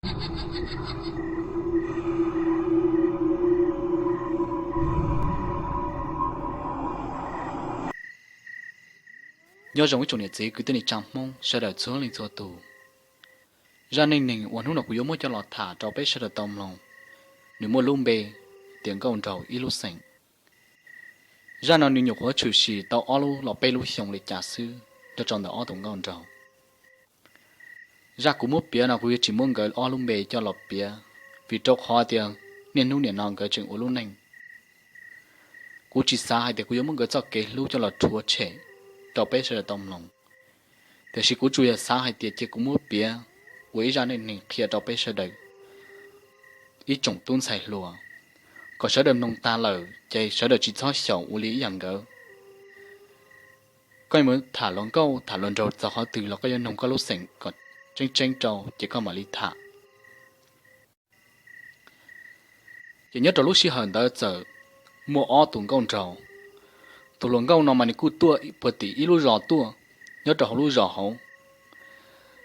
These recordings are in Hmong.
Nyob zoo ib tsoom niam txiv kwv tij neej tsa Hmoob sawv daws txhua leej txhua tus. Zaj neej neeg uas hnub no kuv yuav muab coj los tham rau peb sawv daws tau mloog, nws muaj lub npe tias Nkauj Nraug ib lub xeem. Zaj no nws nyuam qhuav tshwm sim tau ob lub los peb lub xyoo li cas xwb nyob rau ntawm ob tug nkauj nraug. Zaj kuv muab piav no kuv yuav tsis muab nkawd ob lub npe coj los piav, vim rau qhov tias niaj hnub nim no nkawd tseem ua lub neej. Kuv tsis xav hais tias kuv yuav muab nkawd txoj kev hlub coj los rhuav tshem rau peb sawv daws tau mloog, tiam sis kuv tsuas yog xav hais tias cia kuv muab piav ua ib zaj neej neeg qhia rau peb sawv daws ib tsoom tub ntxhais hluas, kom sawv daws mloog tag lawm ces sawv daws tsis txhob xyaum ua li ib yam nkawd. Koj yuav mus tham hluas nkauj tham hluas nraug txog qhov twg los koj yuav noog koj lub xeem kom tseeb tseeb rau ces koj mam li tham. Ces nyob rau lub sij hawm ntawd txawm muaj ob tug nkauj nraug. Tus hluas nkauj no mas nws kuj tuaj puag tim ib lub zos tuaj, nyob rau hauv lub zos hauv.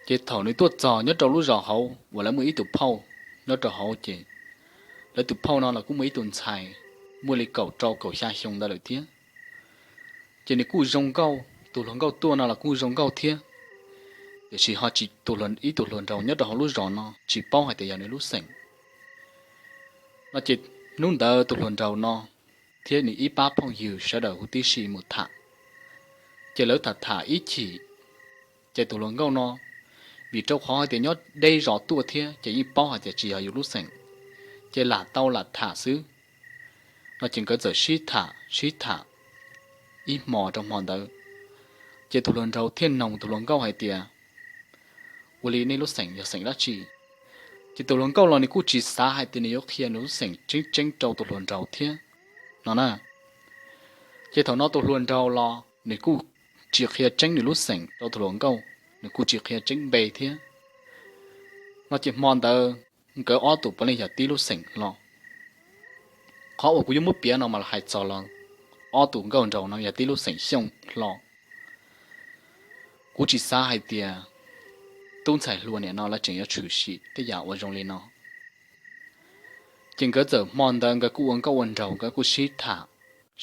Ces thaum nws tuaj txog nyob rau lub zos hauv uas lawv muaj ib tug phauj nyob rau hauv ces lawv tus phauj no los kuj muaj ib tug ntxhais muaj li kaum rau kaum xya xyoo ntawd lawm thiab. Ces nws kuj zoo nkauj, tus hluas nkauj tuaj no los kuj zoo nkauj thiab. Tiam sis ho tsis, ib tug hluas nraug nyob rau hauv lub zos no tsis paub hais tias yog nws lub xeem. No ces hnub ntawd tus hluas nraug no thiab nws ib pab phooj ywg sawv daws huv tib si mus tham. Ces lawv tham tham ib chim, ces tus hluas nkauj no, vim rau qhov hais tias nyob deb zos tuaj thiab ces yeej paub hais tias tsis yog yus lub xeem, ces lam tau lam tham xwb. No ces nkawd txawm sib tham sib tham ib hmo rau hmo ntawd, ces tus hluas nraug thiaj noog tus hluas nkauj hais tias, ua li nej lub xeem yog xeem dab tsi? Ces tus hluas nkauj los nws kuj tsis xav hais tias nws yuav qhia nws lub xeem tseeb tseeb rau tus hluas nraug thiab no na. Ces thaum no tus hluas nraug los nws kuj tsis qhia tseeb nws lub xeem rau tus hluas nkauj, nws kuj tsis qhia tseeb npe thiab. No ces hmo ntawd nkawd ob tug puav leej yog tib lub xeem hlo. Qhov uas kuv yuav muab piav no mas los hais txog los ob tug nkauj nraug no yog tib lub xeem Xyooj hlo. Kuv tsis xav hais tias tub ntxhais hluas niam no lawv tseem yuav tshwm sim tej yam uas zoo li no. Ces nkawd txawm hmo ntawd nkawd kuj ua nkauj ua nraug, nkawd kuj sib tham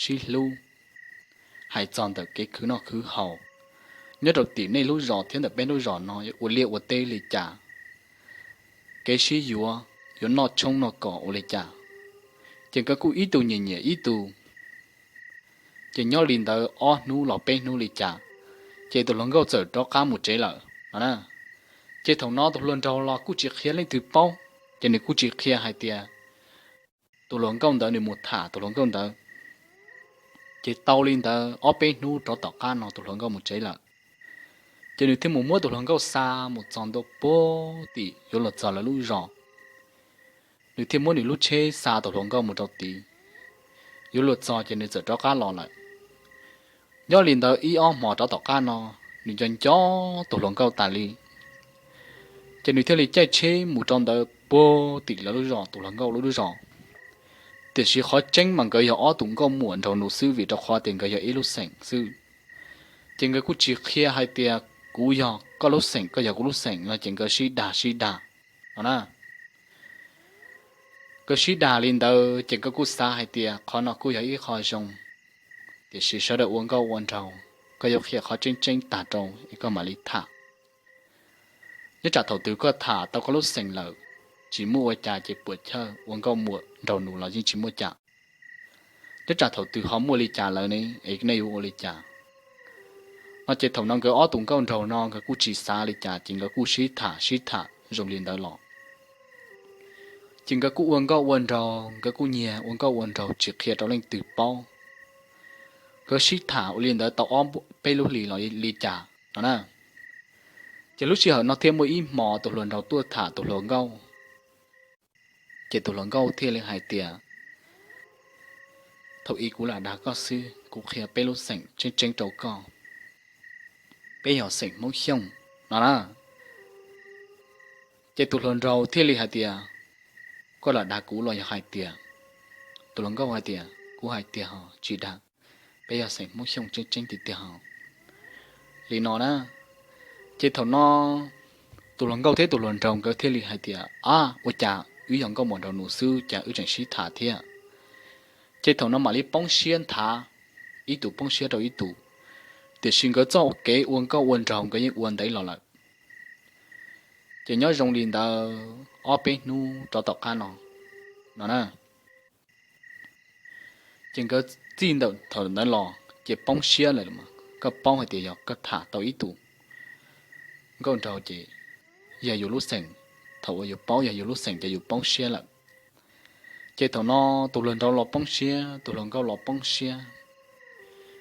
sib hlub, hais txog ntawm kev khwv noj khwv haus nyob rau tim nej lub zos thiab ntawm peb lub zos no ua liaj ua teb li cas, kev sib yuav, yuav noj tshoob noj kos ua li cas. Ces nkawd kuj ib tug nyiam nyiam ib tug. Ces nyob li ntawd ob hnub los peb hnub li cas, ces tus hluas nkauj txawm rov qab mus tsev lawm no na. Ces thaum no tus hluas nraug los kuj tsis qhia leej twg paub, ces nws kuj tsis qhia hais tias tus hluas nkauj ntawd nws mus tham tus hluas nkauj ntawd. Ces tau li ntawd ob peb hnub rov tom qab no tus hluas nkauj mus tsev lawm. Ces nws thiaj mus muab tus hluas nkauj xa mus txog ntua puag tim yuav luag txog lawv lub zos. Nws thiaj muab nws lub tsheb xa tus hluas nkauj mus rau tid. Yuav luag txog ces nws txawm rov qab los lawm. Nyob li ntawd ib ob hmos rov tom qab no, nws nco nco tus hluas nkauj tas li, ces nws thiaj li caij tsheb mus rau ntawd puag tim lawv lub zos, tus hluas nkauj lub lub zos. Tiam sis qhov tseeb mas nkawd yog ob tus nkauj muam nraug nus xwb vim rau qhov tias nkawd yog ib lub xeem xwb. Ces nkawd kuj tsis qhia hais tias kuv yog koj lub xeem, koj yog kuv lub xeem no ces nkawd sib dag sib dag no na. Nkawd sib dag li ntawd ces nkawd kuj xav hais tias qhov no kuj yog ib qho zoo, tiam sis sawv daws ua nkauj ua nraug, koj yuav qhia qhov tseeb tseeb tag rau es koj mam li tham. Nyob tsam thaum twg koj tham tau koj lub xeem lawm, tsis muaj ua cas ces puam chawj, ua nkauj muam nraug nus los yeej tsis muaj cas. Nyob tsam thaum twg ho muaj li cas lawm ne, es nej yuav ua li cas? No ces thaum no nkawd ob tus nkauj nraug no nkawd kuj tsis xav li cas ces nkawd kuj sib tham sib tham zoo li ntawd los. Ces nkawd kuj ua nkauj ua nraug, nkawd kuj nyiag ua nkauj ua nraug tsis qhia rau leej twg paub. Nkawd sib tham ua li ntawd tau ob peb lub hlis los li cas no na. Ces lub sij hawm no thiaj muaj ib hmo tus hluas nraug tuaj tham tus hluas nkauj. Ces tus hluas nkauj thiaj li hais tias, thaum ub kuv lam dag koj xwb, kuv qhia peb lub xeem tseeb tseeb rau koj, peb yog xeem Hmoob Xyooj no na. Ces tus hluas nraug thiaj li hais tias, koj lam dag kuv los yog hais tias, tus hluas nkauj hais tias, kuv hais tiag ho tsis dag, peb yog xeem Hmoob Xyooj tseeb tseeb tiag tiag ho li no na. Ces thaum no tus hluas nkauj thiab tus hluas nraug nkawd thiaj li hais tias, Ab, ua cas wb yog nkauj muam nraug nus xwb cas wb tseem sib tham thiab? Ces thaum no mam li poob siab nthav, ib tus poob siab rau ib tus. Tiam sis nkawd txoj kev ua nkauj ua nraug nkawd yeej ua ntev los lawm. Ces nyob zoo li ntawd ob peb hnub rov tom qab no, no na, ces nkawd txij ntawm thaum ntawd los ces poob siab lawm. Koj paub hais tias yog koj tham tau ib tus nkauj nraug ces yog yus lub xeem, thaum uas yus paub yog yus lub xeem ces yus poob siab lawm. Ces thaum no tus hluas nraug los poob siab, tus hluas nkauj los poob siab,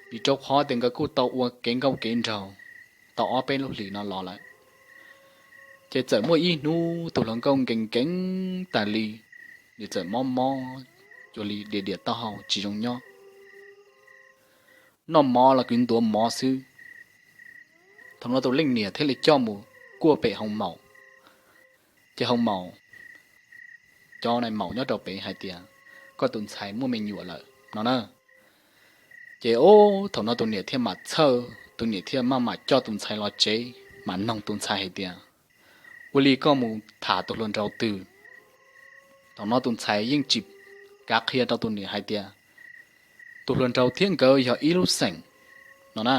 vim rau qhov tias nkawd kuj tau ua kev nkauj kev nraug tau ob peb lub hlis no los lawm. Ces txawm muaj ib hnub tus hluas nkauj nkees nkees tas li, nws txawm mob mob, cuag li diam diam taub hau tsis zoo nyob, noj mov los kwv ntuav mov xwb. Thaum no tus leej niam thiaj li coj mus kuaj pem hoo maum. Ces hoo maum, cov nai maum nyob rau pem hais tias, Koj tus ntxhais muaj me nyuam lawm, no na. Ces o, thaum no tus niam thiaj mam txhawj, tus niam thiaj maj mam coj tus ntxhais los tsev, mam noog tus ntxhais hais tias, Ua li koj mus tham tus hluas nraug twg? Thaum no tus ntxhais yeej tsis kav qhia rau tus niam hais tias tus hluas nraug thiab nkawd yog ib lub xeem, no na.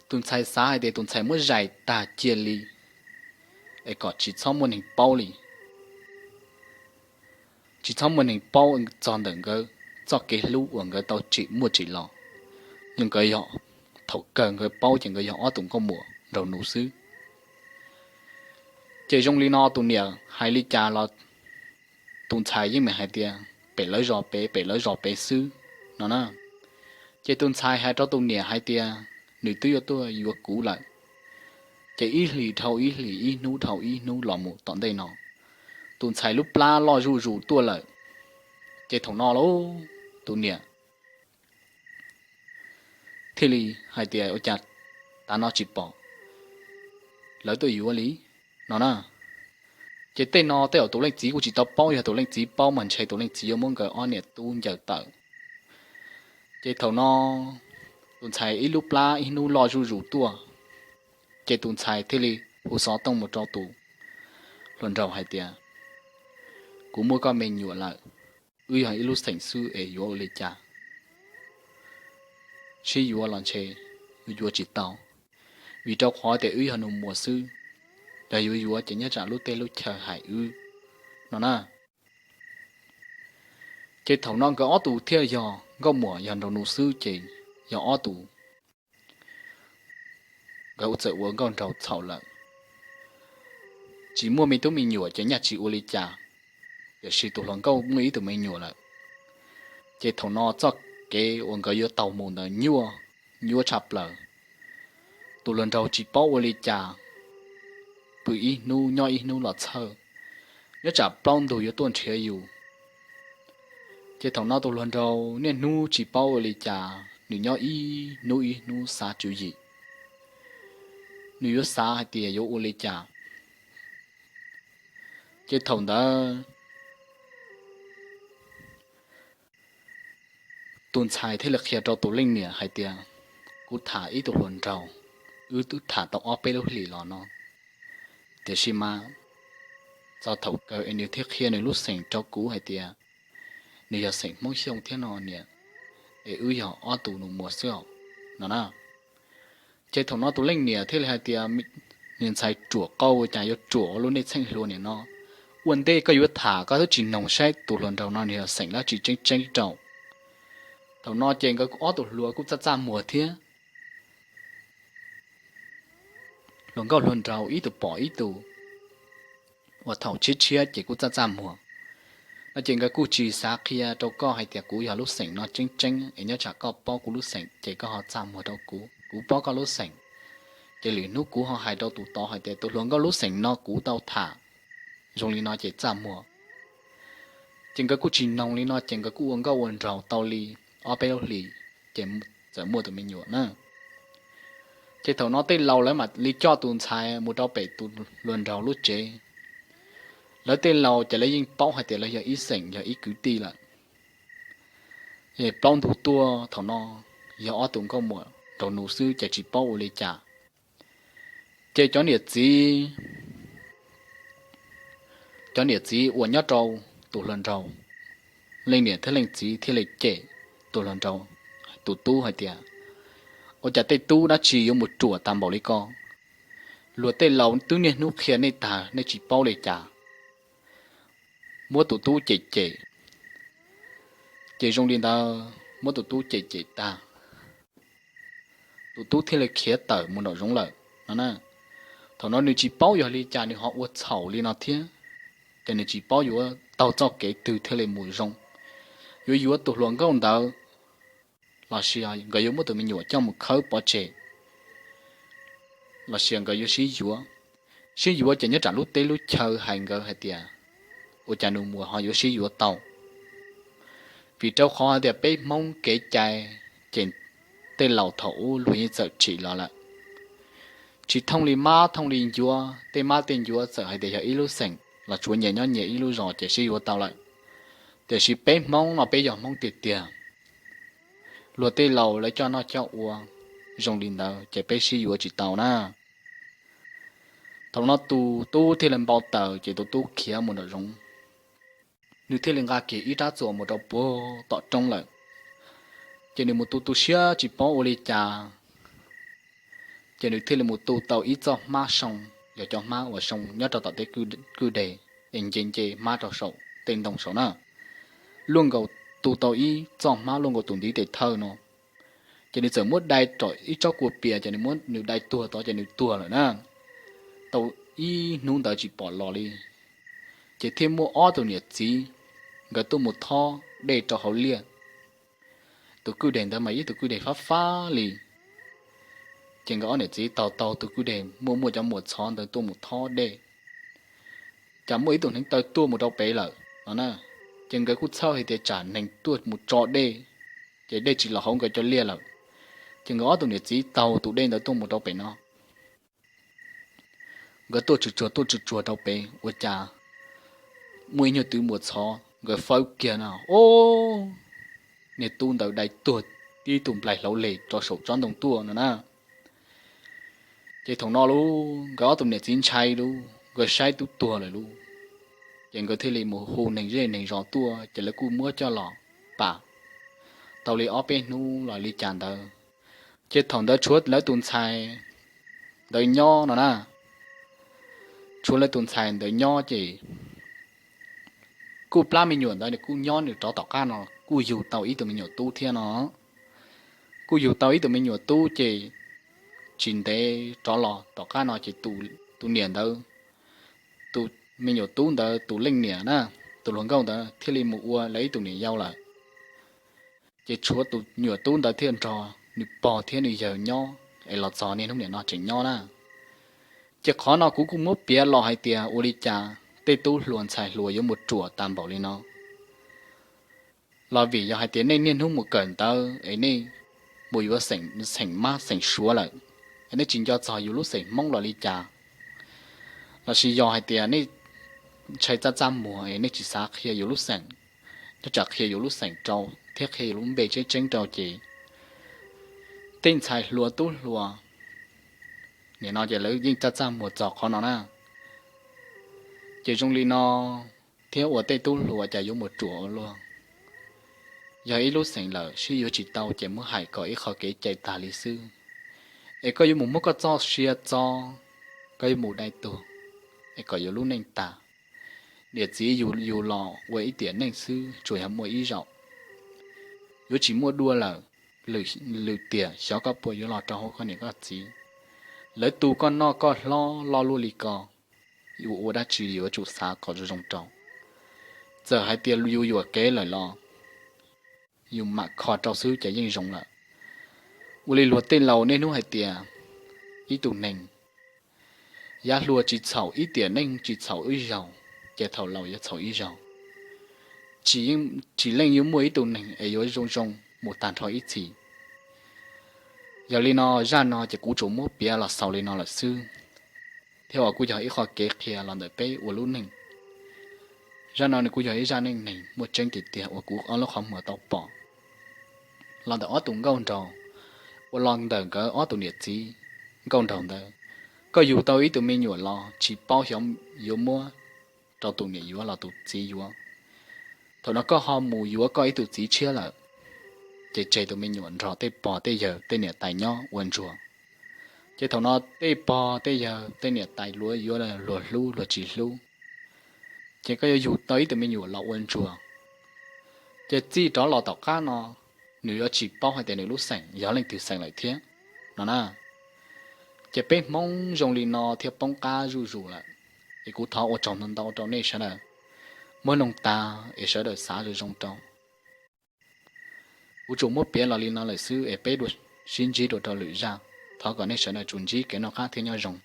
Tus ntxhais xav hais tias tus ntxhais muab zais tag cia li, es kom tsis txhob muaj neeg paub li, tsis txhob muaj neeg paub txog ntawm nkawd txoj kev hlub uas nkawd tau tsim muaj tsim los. Yog nkawd yog, thaum kawg nkawd paub ces nkawd yog ob tus nkauj muam nraug nus xwb. Ces zoo li no tus niam hais li cas los tus ntxhais yeej mam hais tias, Pem lawv zos pem, pem lawv zos pem xwb, no na. Ces tus ntxhais hais rau tus niam hais tias, Nws twb yuav tuaj yuav kuv lawm. Ces ib hlis dhau ib hlis, ib hnub dhau ib hnub los mus tom ntej no, tus ntxhais lub plab loj zuj zus tuaj lawm. Ces thaum no lauj, tus niam thiaj li hais tias, Ua cas tav no tsis pom lawv tuaj yuav li, no na. Ces tej no tej zaum tus leej txiv kuj tsis tau paub, yog tus leej txiv paub mas ntshe tus leej txiv yuav muab nkawd ob niam tub ncaws tawm. Ces thaum no tus ntxhais ib lub plab ib hnub loj zuj zus tuaj, ces tus ntxhais thiaj li hu xov tooj mus rau tus hluas nraug hais tias, Kuv muaj koj me nyuam lawm, wb yog ib lub xeem xwb es yuav ua li cas? Sib yuav los ntshe yuav tsis tau, vim rau qhov tias wb yog nus muag xwb, yog yuav yuav ces nyob tsam lub teb lub chaw hais wb, no na. Ces thaum no nkawd ob tus thiaj yog nkauj muam yog nraug nus xwb ces yog ob tus nkawd txawm ua nkauj nraug txhaum lawm, tsis muaj me tub me nyuam ces nyaj tsis ua li cas, tiam sis tus hluas nkauj muaj ib tug me nyuam lawm. Ces thaum no txoj kev uas nkawd yuav tau mus ntawd nyuaj, nyuaj tshaj plaws. Tus hluas nraug tsis paub ua li cas, pw ib hnub nyob ib hnub los txhawj, nyob tsam plaub ntug yuav tuaj nrhiav yus. Ces thaum no tus hluas nraug niaj hnub tsis paub ua li cas, nws nyob ib hnub ib hnub xav tswv yim, nws yuav xav hais tias yuav ua li cas. Ces thaum ntawd tus ntxhais thiaj li qhia rau tus leej niam hais tias, Kuv tham ib tug hluas nraug, wb twb tham tau ob peb lub hlis los no, tiam sis mas txog thaum kawg es nws thiaj qhia nws lub xeem rau kuv hais tias nws yog xeem Hmoob Xyooj thiab no niam, es wb yog ob tus nus muag xwb os, no na. Ces thaum no tus leej niam thiaj li hais tias, Niag ntxhais ruam qau, cas yuav ruam ua luaj, nej txheej hluas niam no, ua ntej koj yuav tham koj twb tsis noog saib tus hluas nraug no nws yog xeem dab tsi tseeb tseeb rau. Thaum no ces nkawd ob tus hluas kuj txaj txaj muag thiab. Hluas nkauj hluas nraug ib tug pom ib tug, ua thaum tshiab tshiab ces kuj txaj txaj muag. No ces nkawd kuj tsis xav qhia rau koj hais tias kuv yog lub xeem no tseeb tseeb es nyob tsam koj paub kuv lub xeem ces koj ho txaj muag rau kuv, kuv paub koj lub xeem. Ces lwm hnub kuv ho hais rau tus tod hais tias tus hluas nkauj lub xeem no kuv tau tham zoo li no ces txaj muag. Ces nkawd kuj tsis noog li no ces nkawd kuj ua nkauj ua nraug tau li ob peb lub hlis ces txawm muaj tus me nyuam na. Ces thaum no tej laus lawv mam li coj tus ntxhais mus rau pem tus hluas nraug lub tsev. Lawv tej laus ces lawv yeej paub hais tias lawv yog ib xeem yog ib kwv tij lawm. Plaub ntug tuaj thaum no yog ob tus nkauj muam nraug nus xwb ces tsis paub ua li cas. Ces cov niam txiv, cov niam txiv uas nyob rau tus hluas nraug, leej niam thiab leej txiv thiaj li cem tus hluas nraug, tus tub hais tias, ua cas tej tub dab tsi yuav mus ruam tag npaum li ko? Luag tej laus twb niaj hnub qhia nej tag nej tsis paub li cas, muab tus tub cem cem. Ces zoo li ntawd muab tus tub cem cem tag, tus tub thiaj li khiav tawm mus nraum zoov lawm no na. Thaum no nws tsis paub yog li cas nws ho ua txhaum li no thiab, ces nws tsis paub yuav taug txoj kev twg thiaj li mus zoo, yuav yuav tus hluas nkauj ntawd los sis nkawd yuav muab tus me nyuam coj mus khawb pov tseg los sis nkawd yuav sib yuav. Sib yuav ces nyob tsam lub teb lub chaw hais nkawd hais tias, ua cas nws mus ho yuav sib yuav tau? Vim rau qhov hais tias peb Hmoob kev cai ces tej laus thaum ub luag yeej txawm tsim los lawm, tsis thooj li mab thooj li ncuav, tej mab tej ncuav txawm hais tias yog ib lub xeem los tsuav nyias nyob nyias ib lub zos ces sib yuav tau lawm. Tiam sis peb Hmoob no peb yog Hmoob tiag tiag, luag tej laus lawv coj noj coj ua zoo li ntawd ces peb sib yuav tsis tau na. Thaum no tus tub thiaj li npau taws ces tus tub khiav mus nraum zoov, nws thiaj li nqa kiag ib rab txuas mus rau puag tom roob lawm. Ces nws mus tu tu siab tsis paub ua li cas, ces nws thiaj li mus tu tau ib txoj hmab soo, yog cov hmab uas soo nyob rau tom tej kwj deg es nce nce hmab rau saum tej ntoo saum na. Luaj nkaus, tu tau ib txoj hmab luaj nkaus tus ntiv tes thawj no, ces nws txawm muab dai rau ib tsob kua pias ces nws muab nws dai tuag tod ces nws tuag lawm na. Tau ib hnub ntawd tsis pom los li, ces thiaj muaj ob tug niam txiv, nkawd tuaj mus thob dej rau hauv liaj. Tus kwj deg ntawd mas ib tus kwj deg fab fab li, ces nkawd ob niam txiv taug taug tus kwj deg muaj muaj cov muas txhov ntawd tuaj mus thob dej, cas muaj ib tug hneev taw tuaj mus rau pem lawm no na. Ces nkawd kuj txhawj hais tias tsam neeg tuaj mus tso dej, ces dej tsis los hauv nkawd cov liaj lawm. Ces nkawd ob tug niam txiv taug tus dej ntawd tuaj mus rau pem no. Nkawd tuaj tsuag tsuag tuaj tsuag tsuag rau pem ua cas muaj ib nyuag twv muas txhov nkawd fawb kiag no, o, niag tub ntawd dai tuag tib tug nplaig hlauv leg rau saum tsob ntoo tuaj no na. Ces thaum no lub nkawd ob tug niam txiv ntshai lub, nkawd saib tub tuag lawm lub, ces nkawd thiaj li mus hu neeg zej neeg zos tuaj ces lawv kuj muab coj los pam tau li ob peb hnub los li cas ntawd. Ces thaum ntawd tshuav lawv tus ntxhais ntawd nyob no na, tshuav lawv tus ntxhais ntawd nyob ces kuj plab me nyuam ntawd nws kuj nyob nws rov tom qab no kuj yug tau ib tug me nyuam tub thiab no. Kuj yug tau ib tug me nyuam tub ces tsis ntev rov los tom qab no ces tus niam ntawd, tus me nyuam tub ntawd tus leej niam na, tus hluas nkauj ntawd thiaj li mus ua lawv ib tug niam yau lawm. Ces tshuav tus nyuam tub ntawd thiaj nrog nws pog thiab nws yawg nyob es los txog niaj hnub niam no tseem nyob na. Ces qhov no kuv kuj muab piav los hais tias ua li cas tej tub hluas ntxhais hluas yuav mus ruam tag npaum li no, los vim yog hais tias nej niaj hnub mus kawm ntawv es nej mus yuav xeem mab xeem suav lawm, es nej tsis nco txog yus lub xeem Hmoob los li cas, los sis yog hais tias nej ntshai txaj txaj muag es nej tsis xav qhia yus lub xeem, nyob tsam qhia yus lub xeem rau thiab qhia yus lub npe tseeb tseeb rau ces tej ntxhais hluas tub hluas nim no ces lawv yeej txaj txaj muag txog qhov no na. Ces zoo li no thiab ua tej tub hluas cas yuav mus ruam ua luaj. Yog ib lub xeem lawm sib yuav tsis tau ces muab hais kom ib qho kev cai tag li xwb, es koj yuav mus muab koj txoj sia txo, koj yuav mus dai tuag, es kom yus lub neej tag. Niam txiv yug yus los ua ib tiam neej xwb tsuas yog muaj ib zaug, yuav tsis muaj dua lawm. Lwm tiam xyov koj puas yuav los rau hauv koj niam koj txiv, lawv tu koj noj koj hlob loj luaj li ko, yuav ua dab tsi yuav tsum xav kom zoo zoo rau. Txawm hais tias yus yuam kev lawm los yus mam kho rau xwb ces yeej zoo lawm. Ua li luag tej laus niaj hnub hais tias ib tug neeg yav hluas tsis txhaum ib tiam neej tsis txhaum ib zaug, ces thaum laus yuav txhaum ib zaug. Tsis leej yuav muaj ib tug neeg es yuav zoo zoo mus tag nrho ib txhis. Yog li no zaj no ces kuv tsuas muab piav los xaus li no lawm xwb, thiab uas kuj yog ib qho kev qhia los ntawm peb ua lub neej. Zaj no nws kuj yog ib zaj neej neeg muaj tseeb tiag tiag uas kuv ob lub qhov muag tau pom los ntawm ob tug nkauj nraug, uas los ntawm nkawd ob tug niam txiv nkauj nraug ntawd. Koj yug tau ib tug me nyuam los tsis paub xyov yuav muab rau tus niam yuav los tus txiv yuav. Thaum no koj ho mus yuav koj ib tug txiv tshiab lawm, ces tseg tus me nyuam nrog tej pog tej yawg tej niam tais nyob ua ntsuag. Ces thaum no tej pog tej yawg tej niam tais luag yuav luag hlub luag tsis hlub, ces koj yuav yug tau ib tug me nyuam los ua ntsuag, ces txij rov los tom qab no nws yuav tsis paub hais tias nws lub xeem yog leej twg xeem lawm thiab no na. Ces peb Hmoob zoo li no thiaj poob qab zuj zus lawm. Es kuv thov ua tsaug ntau ntau rau nej sawv daws, muab noog tag es sawv daws xav zoo zoo rau. Kuv tsuas muab piav los li no lawm xwb es peb sib ntsib dua rau lwm zaj. Thov kom nej sawv daws tsuas ntsib kev noj qab thiab nyob zoo.